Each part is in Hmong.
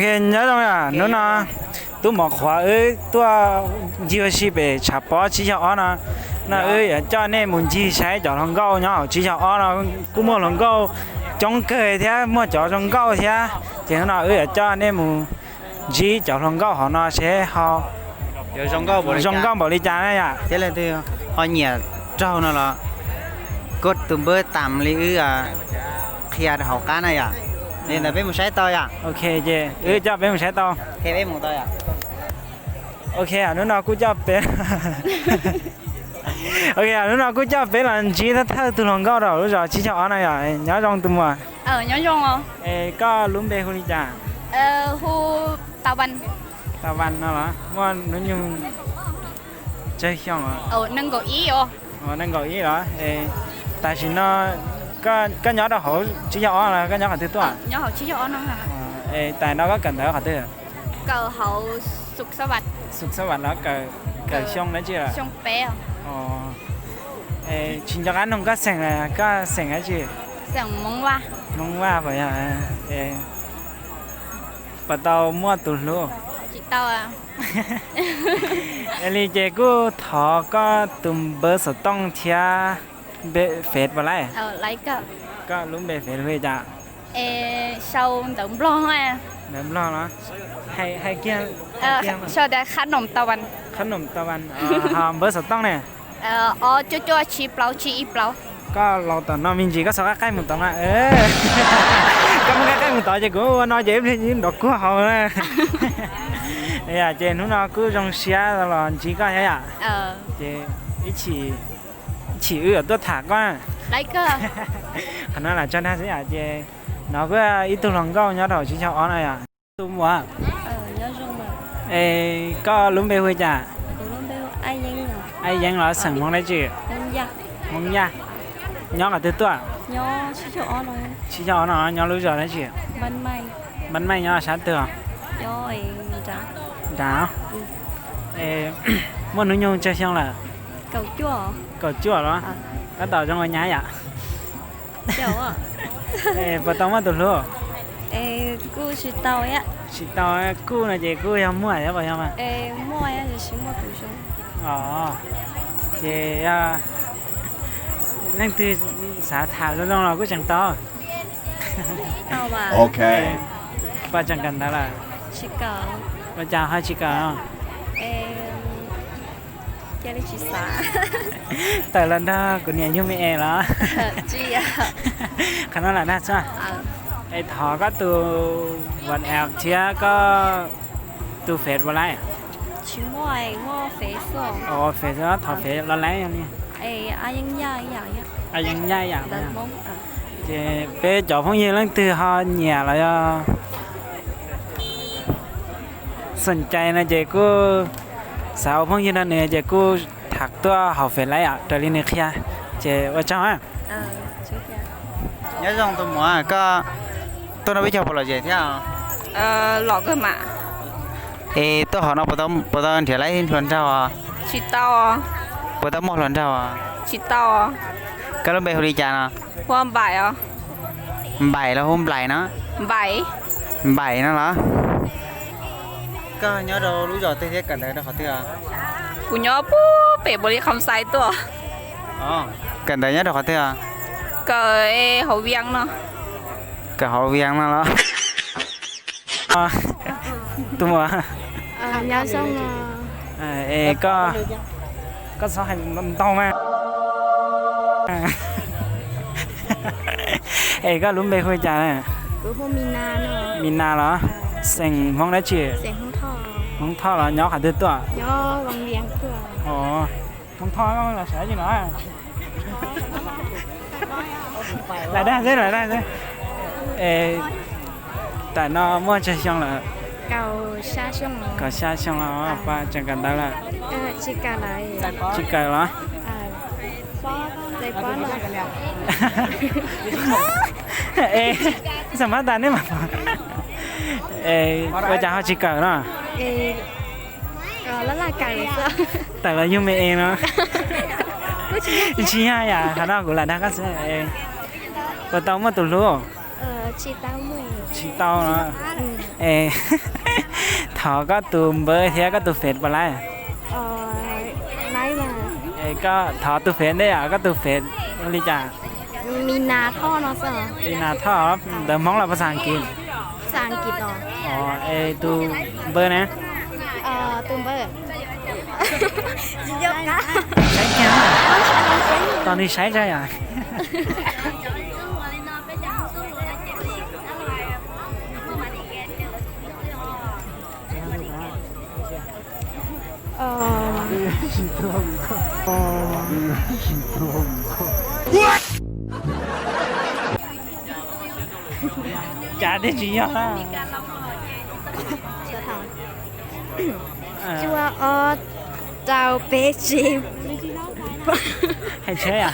Nyob zoo, hnub no tub mov qhuav wb tuaj ncig ua si pem tshav pob tsib caug ob no, no wb yuav coj nej mus ncig saib cov hluas nkauj nyob hauv tsib caug ob no. Kuj muaj hluas nkauj coob kawg thiab muaj cov zoo nkauj thiab, ces hnub no wb yuav coj nej mus ntsib cov hluas nkauj hauv no seb ho zoo nkauj npaum li cas na yom. Thiab leej twg ho nyiam raug no los koj tus npawb tam li wb qhia rau hauv qab na yom. Li ntawd peb mus saib tau yom. Ok, ces wb coj peb mus saib tau. Ok, hnub no kuj coj peb Ok, hnub no kuj coj peb los ntsib thawj thawj tug hluas nkauj rau lub zos tsib caug ob no yom. Nyob zoo tus muam. Es koj lub npe hu li cas? Hu Tau Vas no los? Muaj hnub nyoog tsawg xyoo? Nees nkaum ib los? Tam sim no koj nyob rau hauv tsib caug ob los koj nyob qhov twg tuaj? Es tam no koj kawm ntawv qhov twg? Xus Xab Vas los? Kawm xyoo dab tsi lawm? Tsis nco qab nug koj xeem, koj xeem dab tsi? Hmoob Vaj puas yog? Puas tau muaj tus hlub? Li ces kuj thov koj tus npawb xov tooj thiab npe fev puas laib? Koj lub npe fev hu li cas? Ntawv Nplog los? Hais kiag. Qhab Noom Tau Vas. Ho npawb xov tooj ne? Koj los tom no me ntsis koj txhob qaij qaij mus tod na. Koj muab qaij qaij mus tod ces kuv ua no ces ib pliag nrov kuag hauv na. Ces hnub no kuj zoo siab los ntsib koj thiab yom. Ces ib chim wb yuav tuaj tham koj na. Qhov no lam tso dag xwb yom. Ces no kuj ib tug hluas nkauj nyob rau tsib caug ob no yom. Tus muam, es koj lub npe hu li cas? Ab Yeeb los? Xeem Hmoob dab tsi? Hmoob Yaj. Nyob qhov twg tuaj? Tsib caug ob no nyob lub zos dab tsi? Npab Maij nyob sab twg? Nrad. Muaj hnub nyoog tsawg xyoo lawm? Kaum cuaj los? Tab tom zoo ua nyab yom. Puas tau muaj tus hlub? Tsis tau. Kuj no ces kuj yog muaj thiab puas yog mas? Ces yog leej twg xav tham zoo zoo los kuj tseem tau. Puas tseem kawm ntawv lawm? Ua cas ho tsis kawm? Tawm los nrog kuv niam yug me es los? Qhov no lam dag txog. Es thov koj tus WhatsApp thiab koj tus Face puas laib? Face, thov Face los laib yog li. Ab Yeeb Yaj yam. Ces peb cov phooj ywg leej twg ho nyiam los yog xom cai no ces kuj xav ua phooj ywg nrog nws ces kuj tham tuaj hauv Face laib yom, raws li nws qhia. Ces ua tsaug. Nyob zoo tus muam, koj tuaj nrog peb cog puas lom zem thiab? Lom kawg mas. Es tuaj hauv no puas tau nrhiav laib hluas nraug? Tsis tau. Puas tau muaj hluas nraug? Tsis tau. Koj lub npe hu li cas no? Hu Npaim os. Npaim los hu Nplaim no? Npaim. Npaim no los? Koj nyob rau lub zos twg thiab kawm ntawv rau qhov twg? Kuv nyob pem Npaus Lis Kham Xais tuaj. Kawm ntawv nyob rau qhov twg? Kawm hauv Vias no. Kawm hauv Vias no los? Tus muam, es koj txhob hais ntau mas. Es koj lub npe hu li cas? Mis Nas los? Xeem Hmoob dab tsi? Hmoob Thoj los? Nyob qhov twg tuaj? Hmoob Thoj los sawv dab tsi no? Lam dag xwb, lam dag xwb. Tam no muaj tsawg xyoo lawm? Kaum xya xyoo los? Puas tseem kawm ntawv lawm? Tsis kawm los? Xam phaj tas nej mas. Ua cas ho tsis kawm no? Tawm los yug me es no. Tsis yog yam qhov no, kuv lam dag koj xwb. Puas tau muaj tus hlub? Tsis tau no. Es thov koj tus npawb thiab koj tus Face puas laib? Es koj thov tus Face ntej, koj tus Face hu li cas? Mina Thoj no xwb. Mina Thoj, ntawv Hmoob los puas xas Askiv? Xas Askiv os. Es tus npawb ne? Tus npawb, tos nws saib tso yom. Cas thiaj tsis yog? Cuaj ob rau peb tsib. Hais tsheb.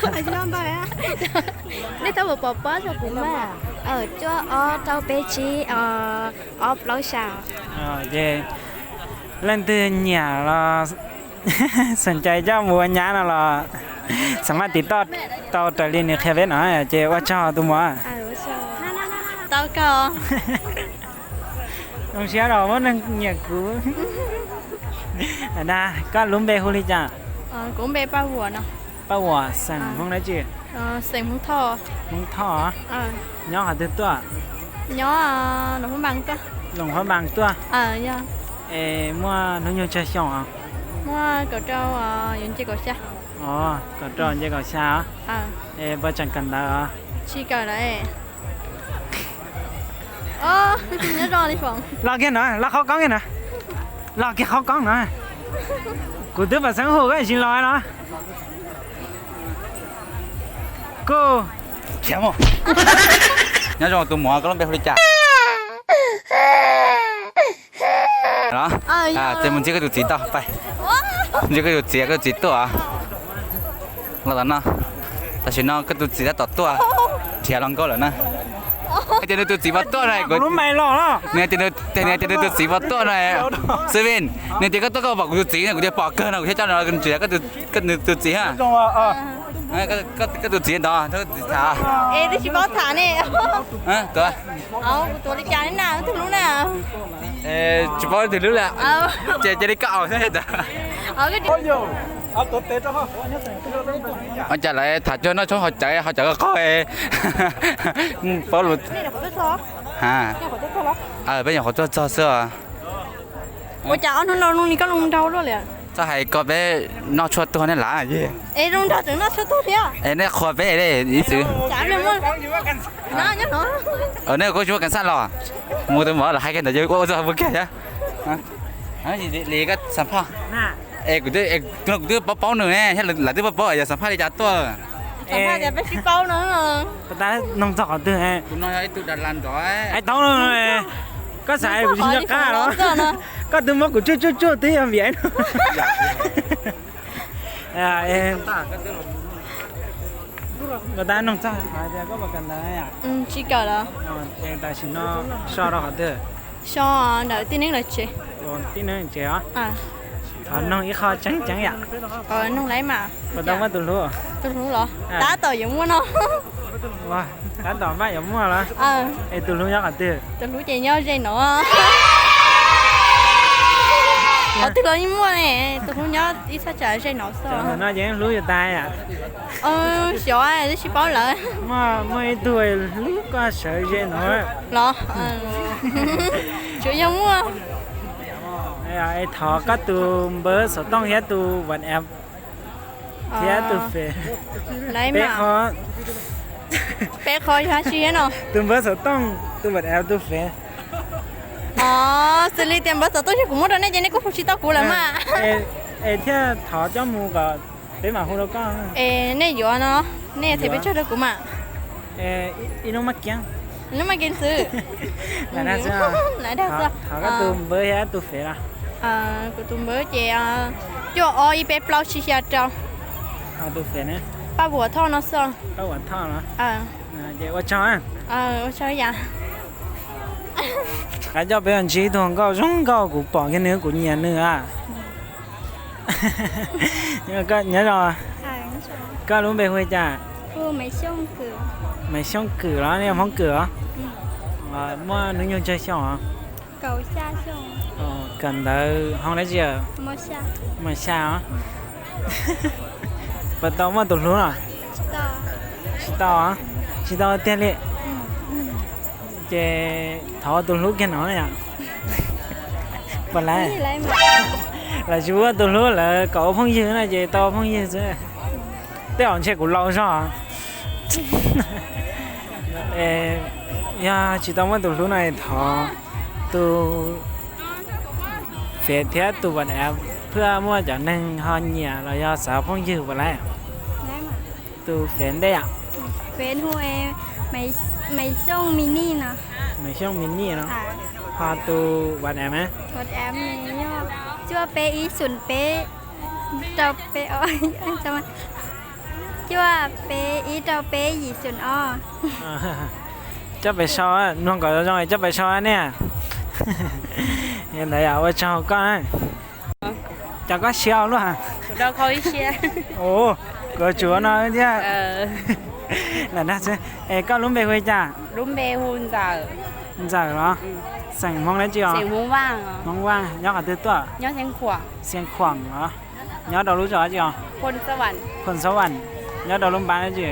Nej tau pom pom pob rau kuv mas. Cuaj ob rau peb tsib, ob plaub xya. Ces leej twg nyiam los xom cai coj mus ua nyab no los xam maj tiv toj tau raws li nws qhia peb no. Ces ua tsaug tus muam. Zoo siab los muaj neeg nyiam kuv. Koj lub npe hu li cas? Kuv npe Paj Vuam no. Paj Vuam, xeem Hmoob dab tsi? Xeem Hmoob Thoj. Hmoob Thoj. Nyob qhov twg tuaj? Nyob Loos Huab Npas tuaj. Loos Huab Npas tuaj. Es muaj hnub nyoog tsawg xyoo os? Muaj kaum rau, yuav nce kaum xya. Os, kaum rau nce kaum xya os. Es puas tseem kawm ntawv os? Tsis kawm lawm. Los kiag no, los qhov koob kiag no. Los kiag qhov koob no. Kuv twb pom xeeb hu koj tsis los no. Kuj, nyob zoo tus muam, koj lub npe hu li cas? Los, ces mus ntsib koj tus txiv tau, pais. Ntsib koj tus txiv, koj tus txiv tuaj. Los tom no, tam sim no koj tus txiv tab tom tuaj, nrhiav hluas nkauj lawm na. Tias nws tus txiv puas tuaj no, nws tias nws tus txiv puas tuaj no. Xib Vin, nws tias koj tuaj koj pom kuv tus txiv no, kuv tias pom kawg no, kuv thiaj coj los nrhiav koj tus txiv ha. Koj tus txiv ntawd, koj tus txiv tham. Es twb tsis paub tham ne. Tuav, kuv tuav li cas na, tus hlub na. Tsis paub tus hlub lawm. Ces cia li koj aus xwb. Ua cas lawv tham cuag noj tshoob haus cawv, haus cawv qaug qaug. Paub lus. Peb nyuam qhuav tuaj txog xwb os. Ua cas ob hnub no zoo li koj zoo nraug luaj li? Txhob hais ko, peb noj tshuaj tuag nej lav. Es zoo nraug tseem noj tshuaj tuag thiab. Es nej qhuas peb ib txwm. Nej kuj tsis muaj kas xaj los. Mus tus mov los hais kiag ntawd ces ua txog ua kiag thiab. Li koj xam phaj. Es kuv, tus no kuv twb paub paub nws ne, thiab lawv twb paub paub yog xam phaj li cas tuaj. Xam phaj tias peb sib paub no. Tab noog txog qhov twg? Kuv no yog ib tug das las nrov. Hais tau no, koj xav kuv tsis nco qab los? Koj twb muab kuv tsuj tsuj tsuj twb yog vim no. Koj tab noog txog qhov tias koj puas kawm ntawv yom? Tsis kawm lawm. Es tam sim no so rau qhov twg? So ntawm tij neeb lawv tsev. Tij neeb tsev os. Thov noog ib qho tseeb tseeb yom. Noog lawm mas. Puas tau muaj tus hlub? Tus hlub los tab tom yuav muaj no. Tab tom maj yuav muaj los? Es tus hlub nyob qhov twg? Tus hlub ces nyob ze no. Qhov twg los yeej muaj ne, tus hlub nyob ib thaj tsam ze no xwb. No ces yeej hlub yus tas yom. Xyov, twb tsis paub lawm. Muaj ib tug hlub koj sawv ze no los? Tsuas yog muaj. Es thov koj tus npawb xov tooj thiab tus WhatsApp thiab tus Face. Peb qho. Peb qho yog dab tsi no? Tus npawb xov tooj, tus WhatsApp, tus Face. Os, xws li tias npawb xov tooj yog kuv muab rau nej ces nej kuj hu tsis tau kuv lawm mas. Es thiaj thov coj mus kom peb mam hu rau koj. Es nej yuav no, nej yuav them peb tsawg rau kuv mas. Ib lub maj kiab. Lub maj kiab xwb. Thov koj tus npawb thiab tus Face los? Kuv tus npawb ces cuaj ob ib peb plaub tsib xya rau. Tus Face ne? Paj Vuam Thoj no xwb. Paj Vuam Thoj los? Ces ua tsaug. Ua tsaug yam. Qab coj peb ntsib ib tug nkauj zoo nkauj, kuv pom kiag nws kuv nyiam nws a. Nyob zoo. Koj lub npe hu li cas? Maiv Xyooj Kwm los nej Hmoob Kwm os? Muaj hnub nyoog tsawg xyoo os? Kawm ntawv hoob dab tsi? Mas xya os. Puas tau muaj tus hlub no? Tsis tau, tsis tau tiag li. Ces thov tus hlub kiag no yom. Puas laib? Lawv tsis muaj tus hlub, lawv kom ua phooj ywg no ces tau ua phooj ywg xwb. Tej zaum ntshe kuv laus zog. Yog tsis tau muaj tus hlub no es thov tus Fev thiab tus WhatsApp phwj muaj cov neeg ho nyiam los yog xav phooj ywg puas laib? Tus Fev ntej yom? Fev hu Maiv Xyooj Mini no. Maiv Xyooj Mini no. Ho tus WhatsApp na? Cuaj peb ib xoom peb rau peb, cuaj peb ib rau peb yim xoom ob. Coj pem sau, mloog kom zoo zoo es coj pem sau ne. Ntawd yom, ua tsaug koj. Cov koj siab luaj. Kuv tsuav no thiab. Lam dag xwb. Es koj lub npe hu li cas? Ntxawm los? Xeem Hmoob dab tsi os? Hmoob Vaj. Nyob qhov twg tuaj? Xiav Khuam los? Nyob rau lub zos dab tsi os? Phoos Xab Vam. Nyob rau lub npab dab tsi?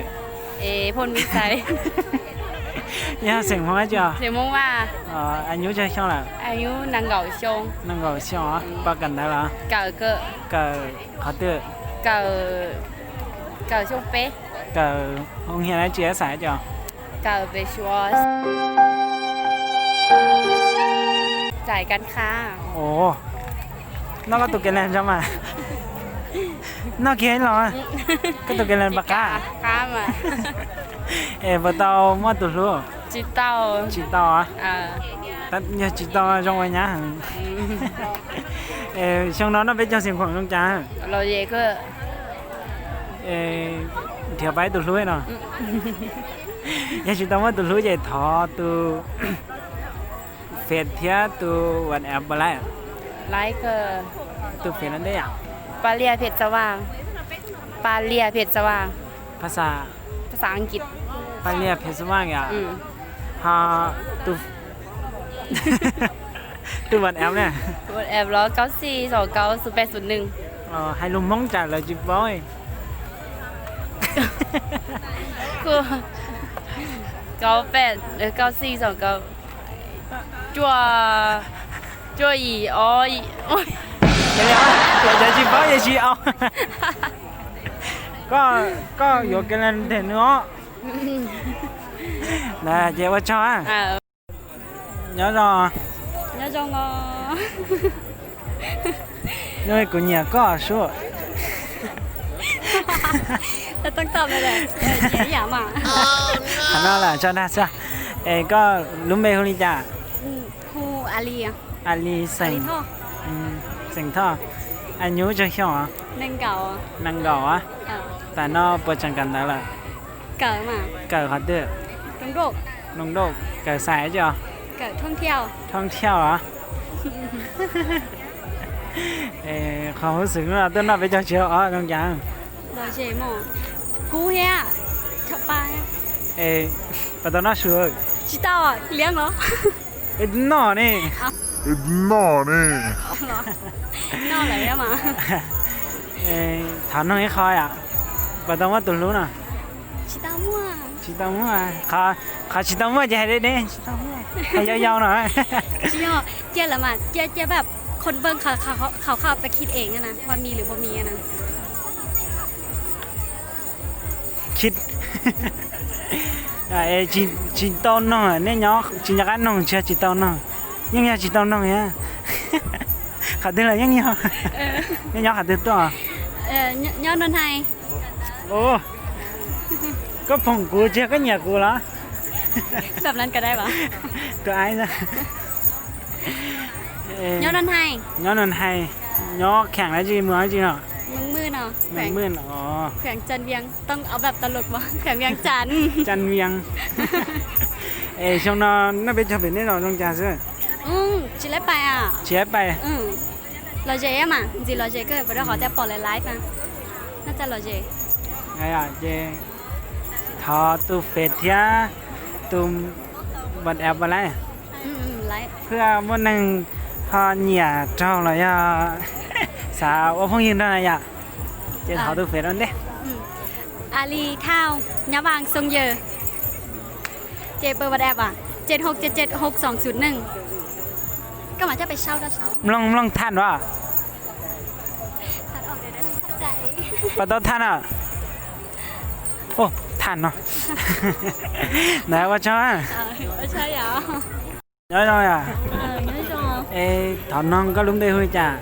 Yog xeem Hmoob dab tsi os? Añub tsawg xyoo lawm? Nees nkaum xyoo os. Puas kawm ntawv los? Kawm qhov twg? Kawm hoo hias dab tsi, xais dab tsi os? Noj koj tus Kailas tso mas. Noj kiag ib los. Koj tus Kailas puas qab? Es puas tau muaj tus hlub? Tsis tau. Yog tsis tau zoo ua nyab heev. Xyoo no noj peb caug Xiav Khuam zoo cas? Nrhiav pab ib tus hlub no. Yog tsis tau muaj tus hlub ces thov tus Fev thiab tus WhatsApp puas laib? Tus Fev no ntej yom? Pab liaj phem xab vam. Pab liaj phem xab vam. Phas xas? Phas xas Askiv. Pab liaj phem xab vam yom? Ho tus WhatsApp ne? WhatsApp los kaub xij xoom kaub xoom peb xoom nees. Hais lus Hmoob tsam lawv tsis paub. Kaub peb, kaub xij xoom kaub, cuaj, cuaj yim ob. Lawv cov tsis paub ces tsis au. Koj yuav Kailas nteg nws os. Ces ua tsaug. Nyob zoo. Nyob zoo os. Kuv nyiam koj sub. Qhov no lam tso dag xwb. Es koj lub npe hu li cas? Hu Ali. Ali xeem, xeem Thoj. Añub tsawg xyoo? Nees nkaum. Tam no puas tseem kawm ntawv lawm? Kawm qhov twg? Noo Dauj. Kawm xais dab tsi os? Thoob thiaj os. Qhov huv xwm no tuaj noj peb caug tsib ob zoo cas? Kub thiab. Puas tau noj su? Tsis tau, liab os. Noj ne. Noj ne. Thov noog ib qho yom. Puas tau muaj tus hlub no? Tsis tau muaj. Qhov tsis tau muaj ces hais deb deb, tsis tau muaj, hais yau yau no. Tsis yog, cia lawv mas cia cia pab คนเบิ่งเขา เขาเขาเขาไปคิดเองนะ ว่ามีหรือบ่มีนะ Khib, tsis tau noog, nej nyob tsis nco qab noog, tsis yog tsis tau noog, yeej yog tsis tau noog thiab. Qhov twg los yeej yog. Nej nyob qhov twg tuaj? Nyob Noo Hais. Koj phoom kuv tsis yog koj nyiam kuv los? Tus aib, nyob Noo Hais, nyob kheem dab tsi, moos dab tsi no? Moos Mwj, Cam Vias. Es xyoo no noj peb caug pem nej los zoo cas xwb? Tsis laib pais. Tsis laib pais. Los ze mas, ntxim los ze kawg, puas rau qhov tias pom lawv live na. Noj txaj los ze. Ces thov tus Fed thiab tus Pab app lawm, pab muaj neeg ho nyiam raug los yog xav ua phooj ywg nrog na yom, ces thov tus Fev ua ntej. Ali Thao, Nhã Vàng Sông Giờ. Ces pab app à? Jet hok jet jet hok song sut neeg. Mloog mloog thaj no. Pab tau thaj no. Thaj no. Ntawd ua tsaug. Nyob zoo yom. Es thov noog koj lub npe hu li cas?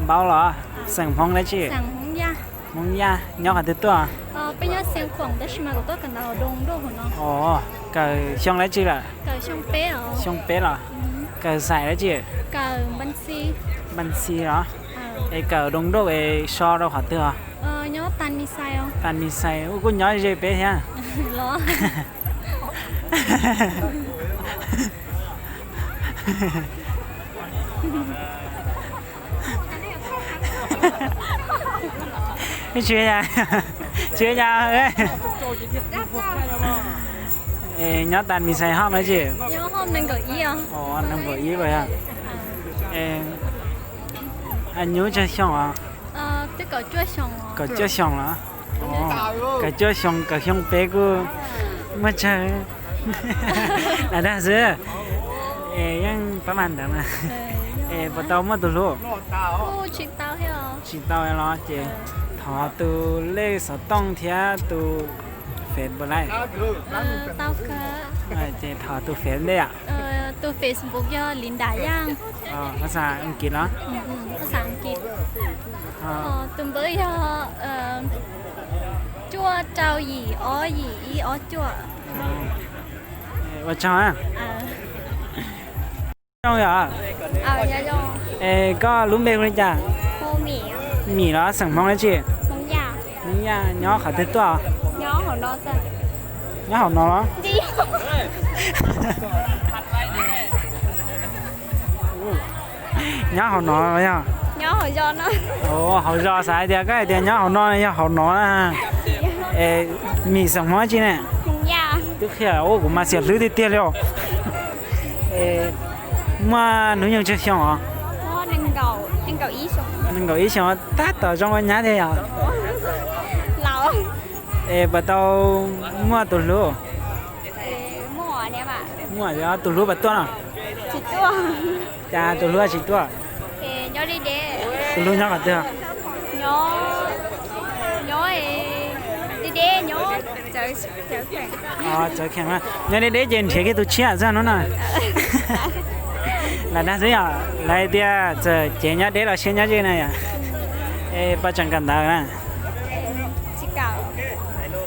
Npaub los? Xeem Hmoob dab tsi? Hmoob Yaj. Nyob qhov twg tuaj? Os, kawm xyoo dab tsi lawm? Xyoo peb los? Kawm xais dab tsi? Npan xi los? Es kawm doos doj es so rau qhov twg os? Tag Mis Xais, kuj nyob ze peb thiab. Tsis, nyob tas Mis Xais hom dab tsi? Nees nkaum ib los yog? Nyuj tsawg xyoo os? Kaum cuaj xyoo los? Kaum cuaj xyoo, kaum xyoo peb kuj muaj tsawg. Lam dag xwb. Es yeej pab mas ntawd mas. Es puas tau muaj tus hlub? Tsis tau los ces thov tus lej xov tooj thiab tus Fev puas laij? Ces thov tus Fev ntej yom. Tus Facebook yog Linda Yaj. Pab xav As kiv los? Tus npawb yog cuaj rau yim ob yim ib ob cuaj. Ua tsaug. Zoo yom. Es koj lub npe hu li cas? Mim los? Xeem Hmoob dab tsi? Hmoob Yaj. Nyob qhov twg tuaj? Nyob hauv no los? Nyob hauv no yog? Hauv zos, xav hais tias koj hais tias nyob hauv no yog hauv no na. Es Mim xeem Hmoob dab tsi ne? Twb qhia ua kuv mas xiam hlwb tiag tiag li os. Muaj hnub nyoog tsawg xyoo os? Nees nkaum ib xyoo, tab tom zoo ua nyab thiab yom. Es puas tau muaj tus hlub? Muaj, tus hlub puas tuaj no? Cas tus hlub tsis tuaj? Tus hlub nyob qhov twg? Txawv kheem, nyob deb deb ces nrhiav kiag tus tshiab xwb hnub no. Lam dag xwb yom, lawv hais tias txawm cev nyob deb los siab nyob ze na yom. Es puas tseem kawm ntawv na?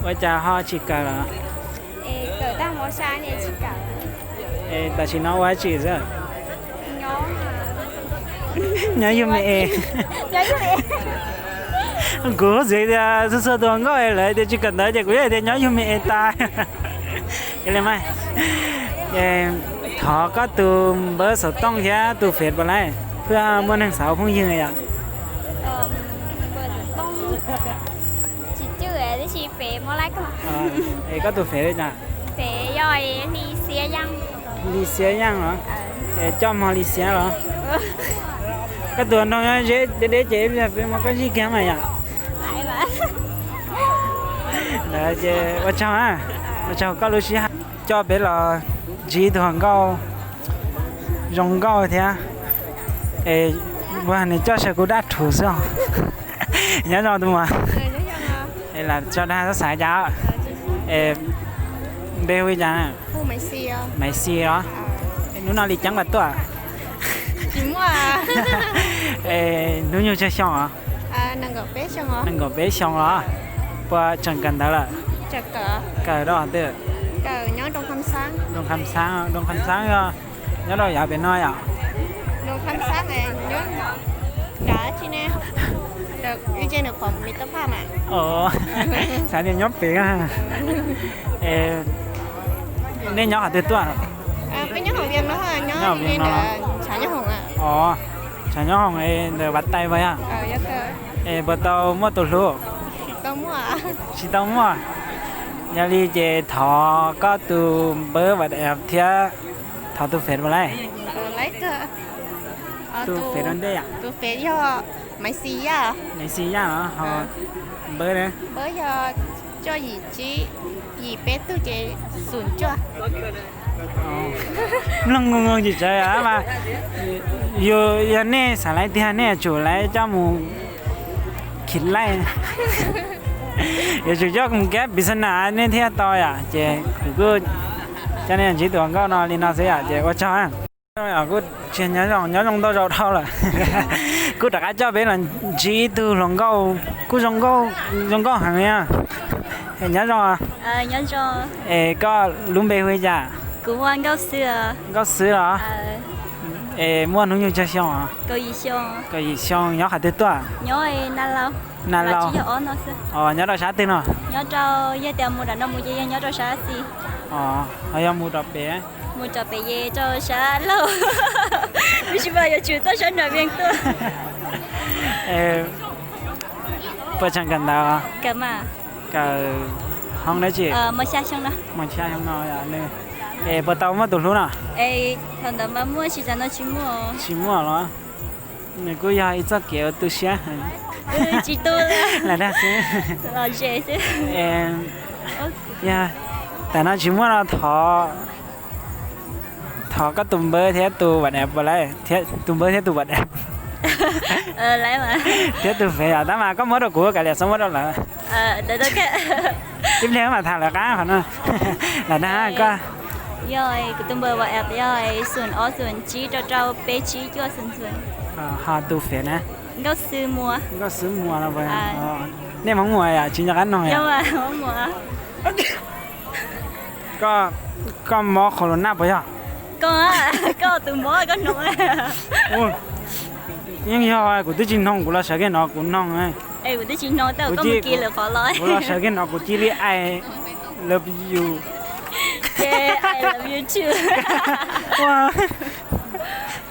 Ua cas ho tsis kawm los? Es tam sim no ua dab tsi xwb? Nyob yug me es. Kuv xav tias txhua txhua tus hluas nkauj lawv tias tsis kawm ntawv ces kuv yeej tias nyob yug me es tas. Thov koj tus npawb xov tooj thiab tus Fev puas laij, thiaj muaj neeg xav ua phooj ywg yom. Es koj tus Fev li cas? Li Xiab Yaj los? Es coj mog Li Xiab los? Koj tus nroog nyob ze deb deb ces peb muab koj zij kiag mas yom. Ntawd ces ua tsaug, ua tsaug koj lub sij hawm coj peb los ntsib tus hluas nkauj zoo nkauj thiab. Es ua nws coj sawv kuv dab rhuv xwb os. Nyob zoo tus muam. Es lam tso dag xav cas. Es npe hu li cas? Maiv Xis os. Hnub no li cas puas tuaj? Es hnub nyoog tsawg xyoo os? Nees nkaum peb xyoo los? Puas tseem kawm ntawv lawm? Kawm rau qhov twg? Rooj Kham Xaab, Rooj Kham Xaab yog nyob rau yav pem no yom? Xav tias nyob pem. Nej nyob qhov twg tuaj? Nyob Vias no. Os, tshav nyob hoom ntawm Vaj Tais puas yog? Es puas tau muaj tus hlub? Tsis tau muaj. Yog li ces thov koj tus npawb WhatsApp thiab thov tus Face puas laib? Tus Face ua ntej yom? Maiv Xis Yaj los ho npawb na? Mloog mloog tsis tsawv mas, yog nej xav laib tiag nej yuav tsum laib coj mus khiv laij, yuav tsum coj mus kab piv xas nas nej thiaj tau yom. Ces kuv kuj coj nej ntsib tus hluas nkauj no li no xwb yom, ces ua tsaug. Kuj tsis nyob zoo, nyob zoo ntau zaus dhau lawm. Kuj rov qab coj peb los ntsib ib tug hluas nkauj kuj zoo nkauj heev li. Nyob zoo. Es koj lub npe hu li cas? Nkauj Xwb los? Es muaj hnub nyoog tsawg xyoo? Kaum yim xyoo. Nyob qhov twg tuaj? Na Laus. Nyob rau sab twg no? Ho yog mus rau pem? Mus rau pem ces rau sab laug, tab sis mas yuav tsum tuaj sab Nram Vias tuaj. Puas tseem kawm ntawv? Kawm hoob dab tsi? Xya xyoo no. Es puas tau muaj tus hlub no? Thaum ntawd mas muaj, tsis tas no tsis muaj. Tsis muaj los? Nws kuj yog ib txoj kev ua tu siab heev. Tsis tu, lam dag xwb. Yog tam no tsis muaj no thov, thov koj tus npawb thiab tus WhatsApp puas laib? Tus npawb thiab tus WhatsApp thiab tus Face yom, tab mas koj muab rau kuv, kav liam xob muab rau lawv. Ib pliag mam tham lawv qab qhov no. Lam dag koj. Yog kuv tus npawb WhatsApp yog xoom ob xoom tsib rau rau peb tsib cuaj xoom xoom. Ho tus Face na? Nkauj Xwb Muas. Nkauj Xwb Muas no. Nej Hmoob Muas yom, tsis nco qab noog yom? Koj mob qhov lus naj puas yog? Koj, koj tus mob koj noog. Yeej yog, kuv twb tsis noog, kuv los sawv kiag no kuv noog. Kuv los sawv kiag no kuv cia li I love you.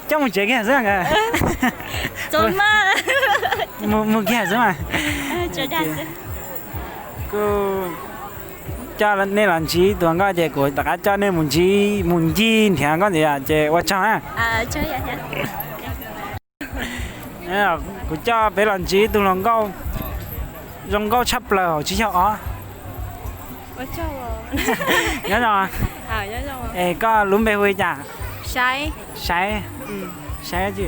Coj mus tsev kiag xwb. Mus kiag xwb mas. Kuj coj nej los ntsib tus hluas nkauj ces kuv rov qab coj nej mus ntsib mus ncig nrhiav nkauj ntxiv yom, ces ua tsaug na. Kuv coj peb los ntsib tus hluas nkauj zoo nkauj tshaj plaws hauv tsib caug ob. Nyob zoo. Es koj lub npe hu li cas? Saib. Saib dab tsi?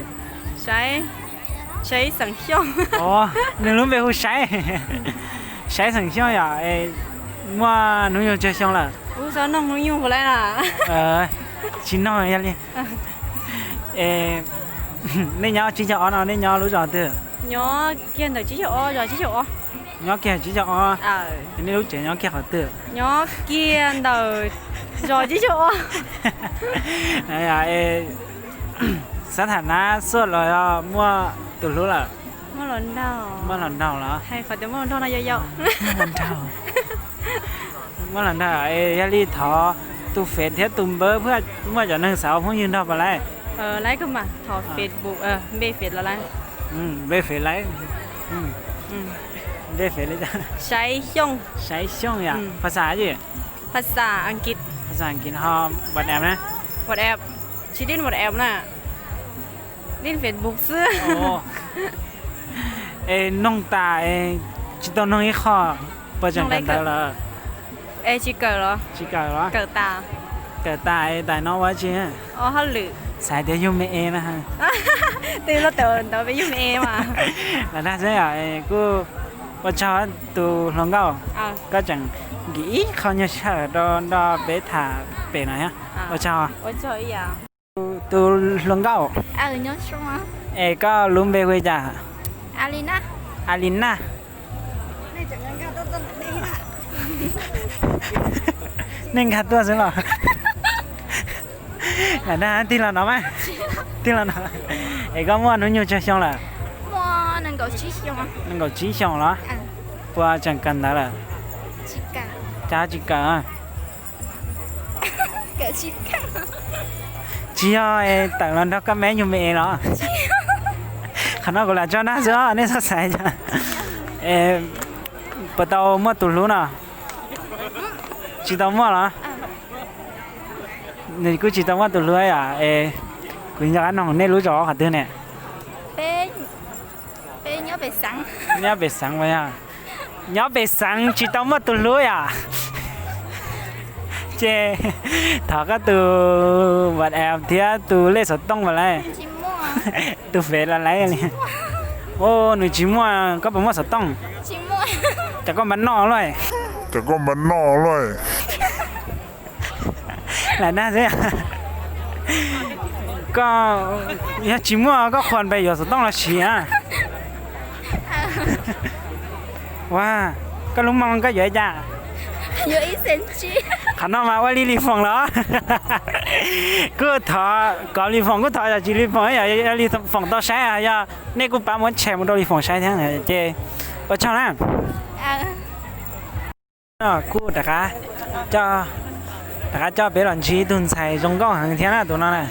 Saib Xeem Xyooj. Nws lub npe hu Saib. Saib Xeem Xyooj yom. Muaj hnub nyoog tsawg xyoo lawm? Tsis noog yog li. Nej nyob tsib caug ob no nej nyob lub zos twg? Nyob kiag ntawm tsib caug ob, zos tsib caug ob. Nyob kiag tsib caug ob. Nej lub tsev nyob kiag qhov twg? Nyob kiag ntawm zos tsib caug ob. Xav tham nab xuaj los yog muaj tus hlub lawm? Muaj hluas nraug los? Muaj hluas nraug. Muaj hluas nraug, yog li thov tus Face thiab tus npawb, muaj cov neeg xav ua phooj ywg nrog puas laib? Laib kawg mas, thov Facebook, npe Face los laib. Npe Face laib. Npe Face li cas? Saib Xyooj. Saib Xyooj yom. Phas xas dab tsi? Phas xas Askiv. Phas xas Askiv. Ho WhatsApp na? WhatsApp, tsis lim WhatsApp na, lim Facebook xwb. Es noog tas es tsis tau noog ib qho, puas tseem kawm ntawv lawm? Tsis kawm los? Tsis kawm los? Kawm tas. Kawm tas es tam no ua dab tsi? Xav tias yug me es na. Twb los tawm ntawd peb yug me es mas. Lam dag xwb yom, kuj ua tsaug tus hluas nkauj, koj tseem nkim ib qho nyuag sij hawm rau nrog peb tham pem no thiab. Ua tsaug. Tus hluas nkauj, es koj lub npe hu li cas? Alina. Nej nkag tuaj xwb los? Lam dag tig los no mas. Tig los no. Es koj muaj hnub nyoog tsawg xyoo lawm? Nees nkaum tsib xyoos los? Puas tseem kawm ntawv lawm? Cas tsis kawm? Tsis yog es tawm los nrog koj me yug me es los? Qhov no kuv lam tso nag xwb os, nej txhob xav. Puas tau muaj tus hlub no? Tsis tau muaj los? Nws kuj tsis tau muaj tus hlub yom. Es kuv nco qab noog nej lub zos qhov twg ne? Nyob pem xeev yog? Nyob pem xeev tsis tau muaj tus hlub yom? Ces thov koj tus WhatsApp thiab tus lej xov tooj los lawm. Tus fev los lawm li. Nws tsis muaj, koj puas muaj xov tooj? Ces koj npaj noj luaj. Ces koj npaj noj luaj. Lam nag xwb. Koj, yog tsis muaj koj qhuas pes yuav xov tooj los siv na. Ua, koj lub moo koj yuav li cas? Qhov no mas ua li Lis Foom los? Kuj thov kom Lis Foom kuj thov, yog tsis Lis Foom, yog Lis Foom tau saib, yog nej kuj pab muab share mus rau Lis Foom saib thiab ces ua tsaug na. Kuj rov qab, rov qab coj peb los ntsib ib tug ntxhais zoo nkauj heev thiab na tus no na.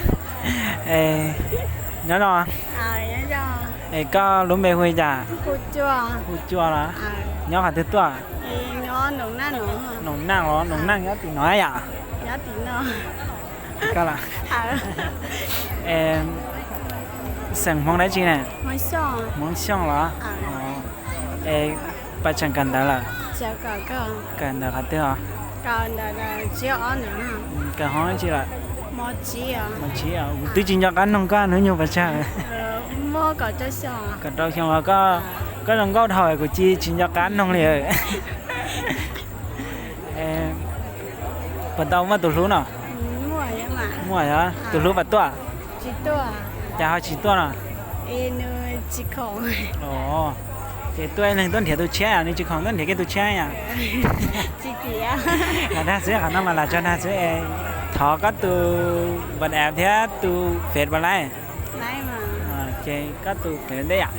Nyob zoo. Es koj lub npe hu li cas? Hu Cua los? Nyob qhov twg tuaj? Noom Naj los? Noom Naj nyob tim no yom? Koj los? Xeem Hmoob dab tsi ne? Hmoob Xyooj los? Es puas tseem kawm ntawv lawm? Kawm ntawv qhov twg os? Kawm hoob dab tsi lawm? Mos tsis, kuv twb tsis nco qab noog koj hnub nyoog puas tsawg. Kaum rau xyoo los? Koj zoo nkauj dhau kuv cia tsis nco qab noog li. Puas tau muaj tus hlub no? Muaj os. Tus hlub puas tuaj? Cas ho tsis tuaj no? Ces tuaj ib leeg tuaj nrhiav tus tshiab, nws tsis khoom tuaj nrhiav kiag tus tshiab yom? Lam dag xwb, qhov no mas lam tso dag xwb. Thov koj tus WhatsApp thiab tus Face puas laib? Ces koj tus Face ntej yom?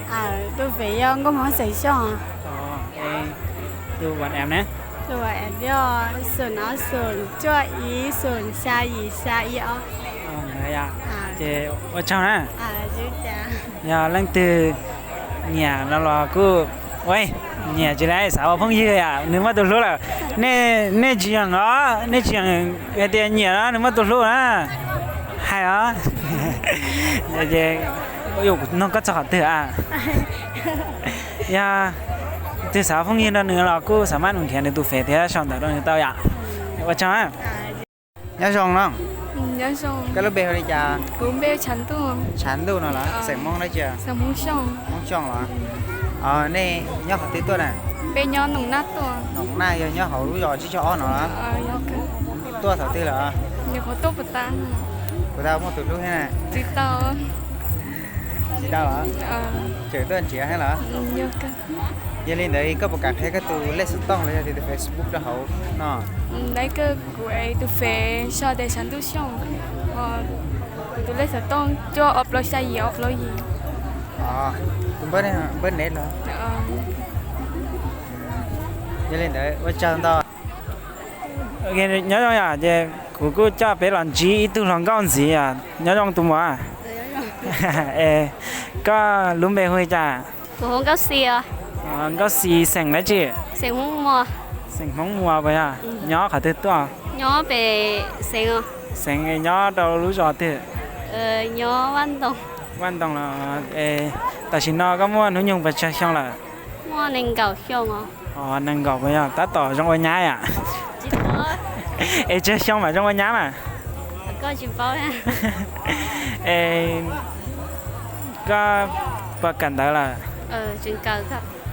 Tus Face yog Nkauj Hmoob Xeem Xyooj. Tus WhatsApp ne? Tus WhatsApp yog xoom ob xoom cuaj ib xoom xya yim xya ib ob. Ces ua tsaug na. Yog leej twg nyiam no los kuj, nyiam tsis li xav ua phooj ywg yom, nws muaj tus hlub lawm. Nej tsis yeem os, nej tsis yeem hais tias nyiam no nws muaj tus hlub na. Hais os. Kuv nug koj txog qhov twg a? Yog twg xav ua phooj ywg nrog nws los kuj xav maj mus nrhiav nws tus Face thiab sau ntawv rau nws tau yom. Ua tsaug. Nyob zoo no. Koj lub npe hu li cas? Tshav Ntuj no los? Xeem Hmoob dab tsi? Hmoob Xyooj los? Nej nyob qhov twg tuaj na? Noom Naj yog nyob hauv lub zos tsib caug ob no los? Tuaj thaum twg lawm? Puas tau muaj tus hlub thiab na? Tsis tau los? Tseem tuaj nrhiav thiab los? Yog li ntawd koj puas kam qhia koj tus lej xov tooj los yog tias tus Facebook rau hauv no? Kuv tus Face sau tias Tshav Ntuj Xyooj, kuv tus lej xov tooj cuaj ob plaub xya yim ob plaub yim. Tus npawb ne los? Yog li ntawd ua tsaug ntau. Nyob zoo yom, ces kuv kuj coj peb los ntsib ib tug hluas nkauj ntxiv os. Nyob zoo tus muam. Koj lub npe hu li cas? Nkauj Xis, xeem dab tsi? Xeem Hmoob Muas puas yog? Nyob qhov twg tuaj? Xeem nyob rau lub zos twg? Vaj Ntoo los? Tam sim no koj muaj hnub nyoog puas tsawg xyoo lawm? Nees nkaum puas yog? Tab tom zoo ua nyab yom? Es tsawg xyoo mam zoo ua nyab mas? Es koj puas kawm ntawv lawm?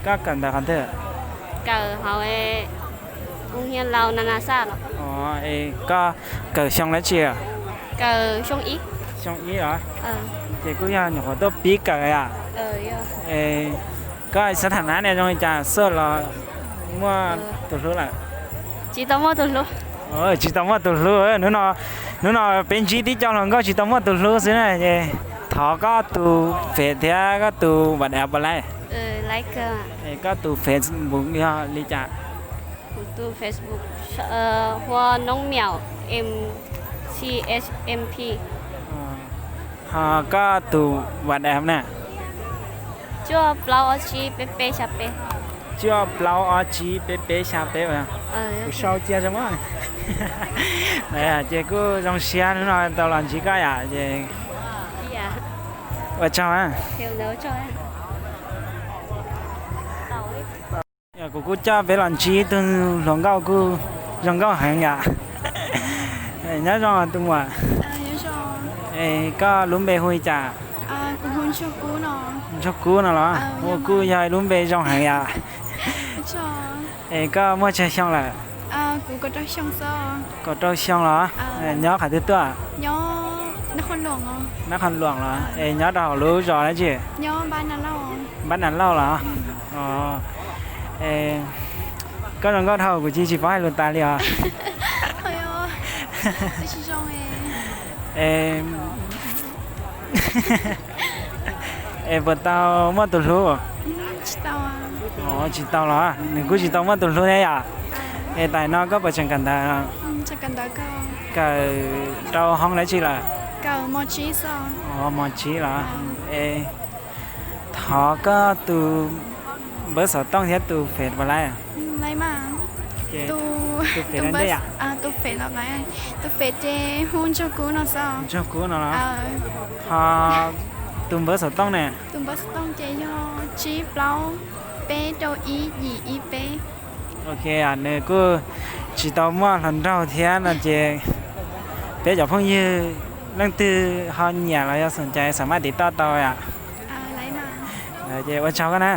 Koj kawm ntawv qhov twg? Es koj kawm xyoo dab tsi? Xyoo ib os. Ces kuj yog nyuam qhuav tuaj pib kawm yom? Es koj xav tham nab ne zoo li cas xwb los muaj tus hlub lawm? Tsis tau muaj tus hlub. Hnub no peb ntsib tib co hluas nkauj tsis tau muaj tus hlub xwb na. Thov koj tus Face thiab koj tus WhatsApp puas laib? Koj tus Facebook yog li cas? Hu Noob Miam M C H M P. Ho koj tus WhatsApp na? Cuaj plaub ob tsib peb peb xya peb. Cuaj plaub ob tsib peb peb xya peb. Kuv sau cia zoo mas. Ces kuj zoo siab hnub no tau los ntsib koj yom, ces ua tsaug. Kuv kuj coj peb los ntsib ib tug hluas nkauj kuj zoo nkauj heev yom. Nyob zoo tus muam. Koj lub npe hu li cas? Ntsuag Kub no los? Ua kuj yog ib lub npe zoo heev yom. Es koj muaj tsawg xyoo lawm? Kaum rau xyoo los? Nyob qhov twg tuaj? Nab Qhoos Luam los? Es nyob rau hauv lub zos dab tsi? Npab Nas Lauj los? Koj zoo nkauj dhau kuv cia tsis paub hais lus tas li os. Es puas tau muaj tus hlub? Tsis tau los? Nws kuj tsis tau muaj tus hlub thiab yom. Es tam no koj puas tseem kawm ntawv? Kawm rau hoob dab tsi lawm? Mos tsib los? Es thov koj tus npawb xov tooj thiab tus fev puas laib? Tus fev, tus fev ces hu Ntsuag Kub no los? Ho tus npawb xov tooj ne? Tus npawb xov tooj ces yog tsib plaub peb rau ib yim ib peb. Ok, nws kuj tsis tau muaj hluas nraug thiab no ces peb cov phooj ywg leej twg ho nyiam los yog xoom cai xam maj tiv toj tau yom. Ces ua tsaug koj na.